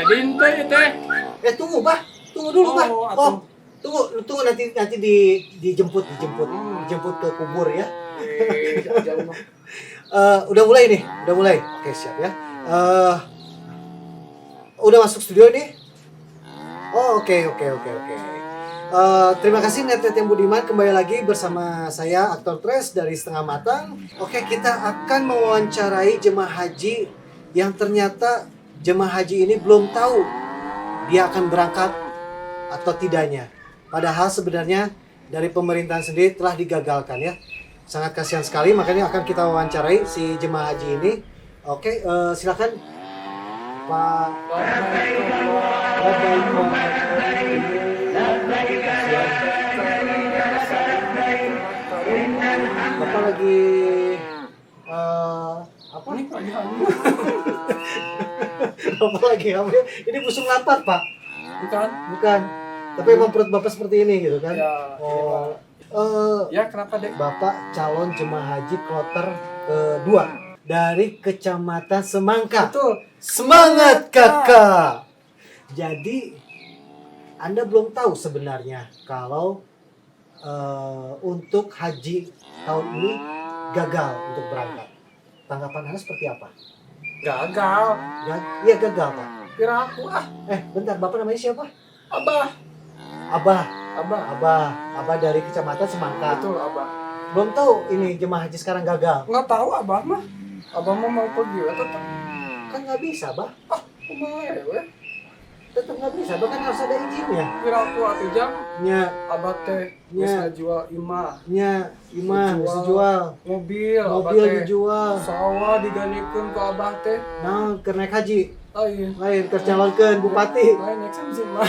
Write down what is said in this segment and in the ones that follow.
Jadi ente teh. Eh, tunggu, Bah. Tunggu dulu, Bah. Oh, Oh, atuh. Tunggu, tunggu, nanti nanti dijemput, dijemput, dijemput ke kubur ya. Eh, jauh mah. Eh, udah mulai nih, udah mulai. Oke, siap ya. Eh, udah masuk studio nih? Oh, oke. Eh, terima kasih Net yang Budiman, kembali lagi bersama saya, Aktor Tres dari Setengah Matang. Oke, kita akan mewawancarai jemaah haji yang ternyata jemaah haji ini belum tahu dia akan berangkat atau tidaknya. Padahal sebenarnya dari pemerintahan sendiri telah digagalkan ya. Sangat kasihan sekali, makanya akan kita wawancarai si jemaah haji ini. Oke, silakan, Pak. Labbaik. Kasihan. Bapak lagi apa? Ini lagi hamil. Bapak lagi hamil. Ini busung lapar, Pak. Bukan. Bukan. Tapi emang perut Bapak seperti ini gitu kan? Ya, ini, Oh. Pak. Ya, kenapa, Dek? Bapak calon jemaah haji kloter kedua dari Kecamatan Semangka. Betul. Semangat, Kakak. Jadi Anda belum tahu sebenarnya kalau untuk haji tahun ini gagal untuk berangkat. Tanggapan Anda seperti apa? Gagal. Iya, gagal, Pak. Kira aku ah. Eh, bentar, Bapak namanya siapa? Abah. Abah. Abah. Abah, Abah dari Kecamatan Semangka. Betul, Abah. Belum tahu ini jemaah haji sekarang gagal. Nggak tahu Abah mah. Abah mah mau pergi ya tetap. Kan nggak bisa, Bah. Ah, kumaha ya we? Tetap nggak bisa, bahkan harus ada izinnya. Kira aku atuh jam Nya, Abah teh geus Nya. ngajual imah, nya, imah, Dijual. bisa jual. Mobil, Abah Mobil teh. dijual. Sawah digadekeun ku Abah teh. Nah, keur naik haji. Lain. Lain keur calonkeun bupati. Lain eksekusi mah.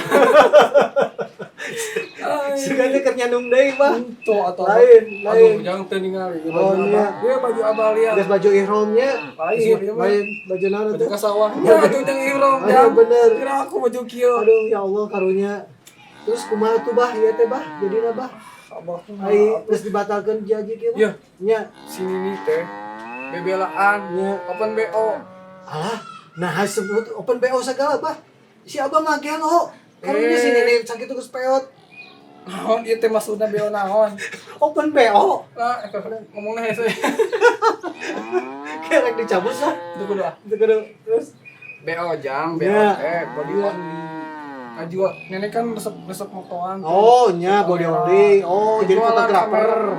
Lain. Sugana keur nyandung deui, Bah. Untuk atau Lain, lain. Aduh, jangan teu ningali baju Oh, Abah. iya. Ieu baju Abah lihat. Geus baju ihramnya. Lain, ieu mah. Lain, baju naon Baju atuh? ka sawah. Ya atuh jeung ihram Aduh, jang. bener. Kira aku baju kieu. Aduh, ya Allah, karunya. Terus kumaha tuh, Bah? Ieu teh, Bah, jadina, Bah? Abah kumaha Ai atuh. geus dibatalkeun haji kieu, Bah? Iya. Nya, Si Nini teh bebelaan nya. Open BO. Alah, nah sebut open BO segala, Bah. Si Abah mah gelo. Karunya Eh. si Nini sakitu geus peot. Naon ieu teh maksudna BO naon? Open BO. Lah, ngomongna hese. Kerek dicabut lah. Itu kudu ah. Itu kudu. Terus BO jang, BO Ya. eh body only. Ngajual, nenek kan resep resep motoan tuh. Oh, nya body Kamera. only. Oh, jadi Jualan fotografer. kamera.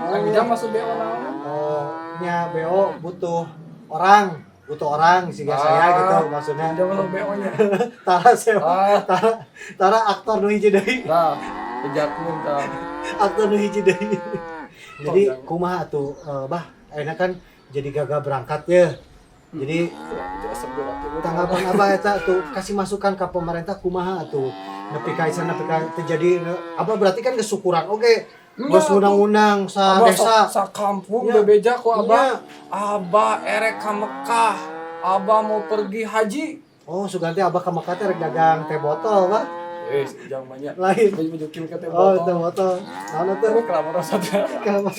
Oh. Jang masuk BO naon? Oh, nya BO butuh orang sih Ah. saya gitu maksudnya. Jang masuk BO nya. Tara saya, Ah, tara tara aktor nu hiji deui, nah, bejakeun tah. aktor nu hiji deui. Jadi jangan. kumaha tuh, eh, Bah, enak kan jadi gagal berangkat ya. Jadi Itu asep geura teh. tanggapan Abah eta tuh, kasih masukan ke pemerintah kumaha tuh, nepi ka isa nepi ka terjadi apa, berarti kan kesyukuran oke Enggak, geus undang-undang sa Abah desa sa kampung Ya. bebeja ku Abah. Nya. Abah erek ka Mekah. Abah mau pergi haji. Oh, sugan teh Abah ka Mekah teh rek dagang teh botol, Bah. Eh, jangan banyak. Lain. Baju baju kieu ka teh Oh, teh botol. botol. Naon atuh? Ini kelamar saja. Kenapa?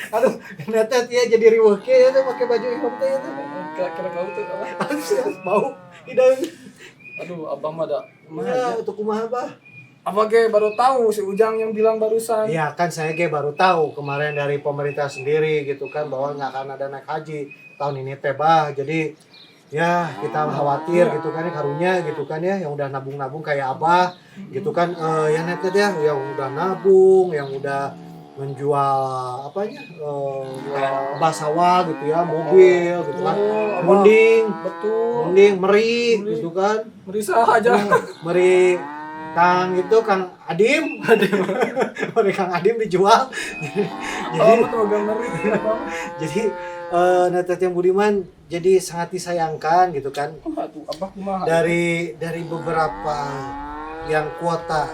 Aduh, netet ya jadi riweuh kieu ya teh pakai baju ihram teh ya teh. Kira-kira kau tuh apa? Aduh, bau hidung. Aduh, Abah mah da. Kumaha Ya, ya? untuk kumaha, Bah? Apa ge baru tahu si Ujang yang bilang barusan. Iya kan saya ge baru tahu kemarin dari pemerintah sendiri gitu kan bahwa nggak akan ada naik haji tahun ini teh, Bah. Jadi ya kita khawatir gitu kan ya, karunya gitu kan ya, yang udah nabung-nabung kayak Abah gitu kan, eh, ya net ya, yang udah nabung, yang udah menjual apanya, eh, sawah gitu ya, mobil gitu kan, Betul, Abah. munding, Betul. munding meri Meri. gitu kan. Merisah aja. Meri Kang itu Kang Adim, meri Kang Adim dijual. Jadi Oh, betul gak meri apa? jadi eh Netet yang Budiman, jadi sangat disayangkan gitu kan. Kumaha tuh, Abah kumaha? Dari beberapa yang kuota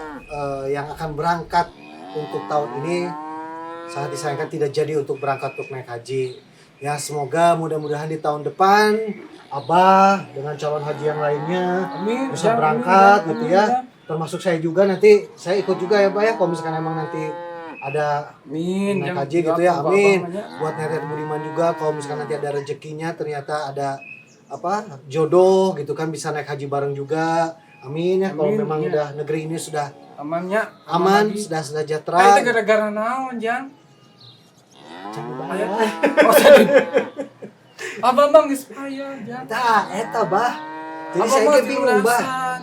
yang akan berangkat untuk tahun ini sangat disayangkan tidak jadi untuk berangkat untuk naik haji. Ya semoga mudah-mudahan di tahun depan Abah dengan calon haji yang lainnya Amin. bisa Jang, berangkat amin, gitu amin, ya. Jang. Termasuk saya juga, nanti saya ikut juga ya, Pak, ya, kalau misalkan emang nanti ada Amin. naik Jang. haji gitu ya, Doakan amin. Abah mah nya. Buat Netet Budiman juga kalau misalkan nanti ada rezekinya ternyata ada apa jodoh gitu kan, bisa naik haji bareng juga. Amin ya, kalau Amin, memang iya. udah negeri ini sudah Amannya aman, lagi. sudah Ah, sejahtera. itu gara-gara naon, Jang? Jangan Aya. bahaya. Oh, tadi. Abah mah geus payah, Jang. Tah, eta bah. Jadi Abah saya mah ge bingung, bah. lunasan.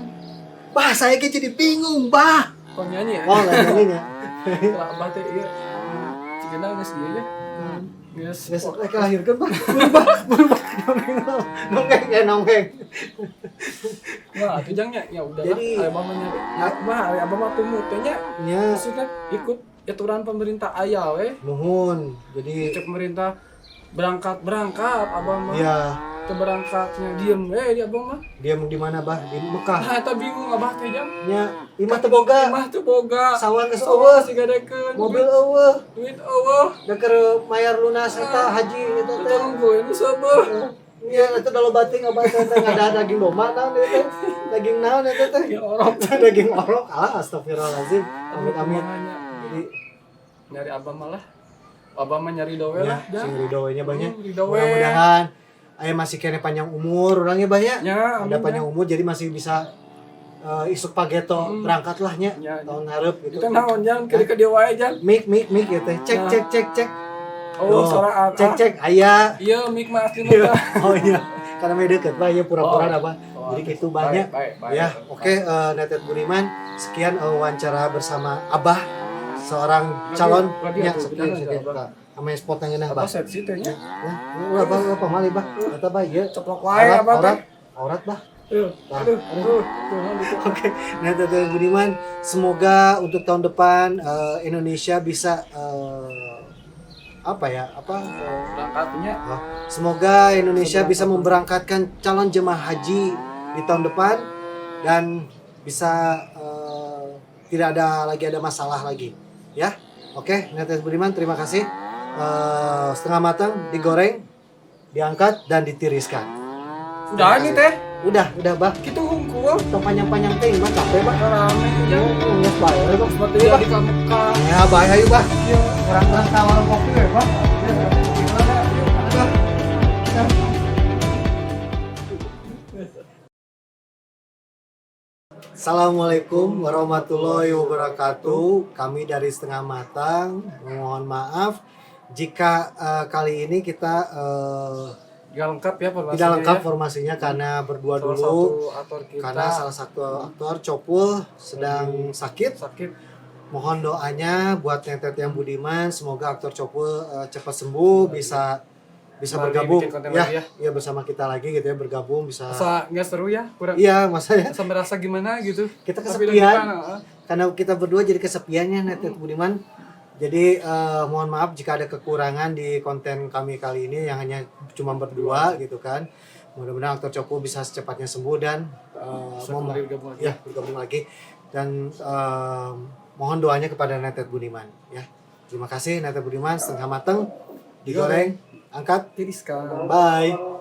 Bah, saya ge jadi bingung, bah. Kok nyanyi ya? Oh, nggak nyanyinya. Lah, abah teh ieu. Cigana geus ieu ya. Geus. Geus rek lahirkeun, bah. Berubah, berubah. Dongeng, dongeng, ya dongeng. Nah, atuh Jang nya, ya udah. Jadi- Abah mah nyari. Abah, abah mah tumut teh nya. Nya, Maksudnya ikut aturan pemerintah aya we. nuhun. Jadi Cek pemerintah berangkat berangkat abah mah. ya Teu berangkatnya diem we di abah mah. dia di mana, bah? Di Mekah. Nah, eta bingung abah teh Jang. Nya, imah teu boga. Imah teu boga. Sawah geus Sawah eueuh. sigadekeun. Mobil eueuh. Duit eueuh. Da keur mayar lunas eta haji eta Teu teh. nungguin seubeuh. Iya, itu udah loba teuing abah teh ada daging domba naon eta teh. Daging naon eta teh. Daging orok. Daging orok. Alah, astagfirullahalazim. Amit amit. Makanya Jadi nyari abah malah. Abah mah nyari dowe ya, lah, Jang. sing ridho we nya banyak. Ridho we. Mudah-mudahan aya masih kene panjang umur orangnya banyak. Ya, Ada amin, panjang umur jadi masih bisa isuk pageto berangkat lah nya Ya, ya. tahun hareup gitu. Itu naon Jang, keur ka dieu wae Jang. Mik mik mik ya teh. Cek Nah. cek cek cek. Oh, Tuh, suara Cek cek aya. Iya, mik mah asli mah. Oh iya, karena meh deket bah ya pura-pura Oh. apa. Oh, Jadi gitu banyak. Baik, baik, Ya, baik. oke Netet Budiman, sekian wawancara bersama Abah seorang Lagi- calon lagi ya, atuh, sekian bener sekian. aja, Abah. Sama spot yang ngeunah, Abah Bah. seksi teh nya. Ya, ulah bah, ulah pamali bah. Eta bah ieu. Ceplok wae Aurat, abah teh. aurat, aurat bah. Tuh, Nah, aduh, aduh. tuh, tuh, naon itu. Oke, nah Netet Budiman, semoga untuk tahun depan Indonesia bisa apa ya? Apa Berangkatnya Oh, semoga Indonesia bisa memberangkatkan calon jemaah haji di tahun depan dan bisa tidak ada lagi ada masalah lagi, ya. Oke, Netes Budiman, terima kasih. Setengah matang, digoreng, diangkat dan ditiriskan. udah ini teh. Udah, bah. Kitu hungkul. Tong panjang-panjang teh, mah capek, bah. Rame ya. Nges bae, bah. Seperti jadi ka Mekah. Ya, bae ayo, bah. Iya. Kurang-kurang tawar kopi, we, bah. Aduh. Assalamualaikum warahmatullahi wabarakatuh. Kami dari Setengah Matang memohon maaf jika kali ini kita Gak lengkap ya formasinya. tidak lengkap ya. formasinya karena berdua Salah dulu satu aktor kita karena salah satu aktor Copul sedang sakit. sakit. Mohon doanya buat Netet yang Budiman, semoga aktor Copul cepat sembuh, bisa bisa Kembali bergabung bikin konten ya, lagi ya. ya bersama kita lagi gitu ya, bergabung bisa. Masa nggak seru ya? Kurang Iya, masanya masa merasa gimana gitu. kita Tapi udah kesepian. gimana, ah? Karena kita berdua jadi kesepiannya Netet Budiman. Jadi mohon maaf jika ada kekurangan di konten kami kali ini yang hanya cuma berdua gitu kan. Mudah-mudahan aktor Copul bisa secepatnya sembuh dan Bisa kembali bergabung lagi. ya bergabung lagi dan mohon doanya kepada Netet Budiman ya. Terima kasih Netet Budiman, setengah mateng, digoreng, angkat, Tiriskan. bye.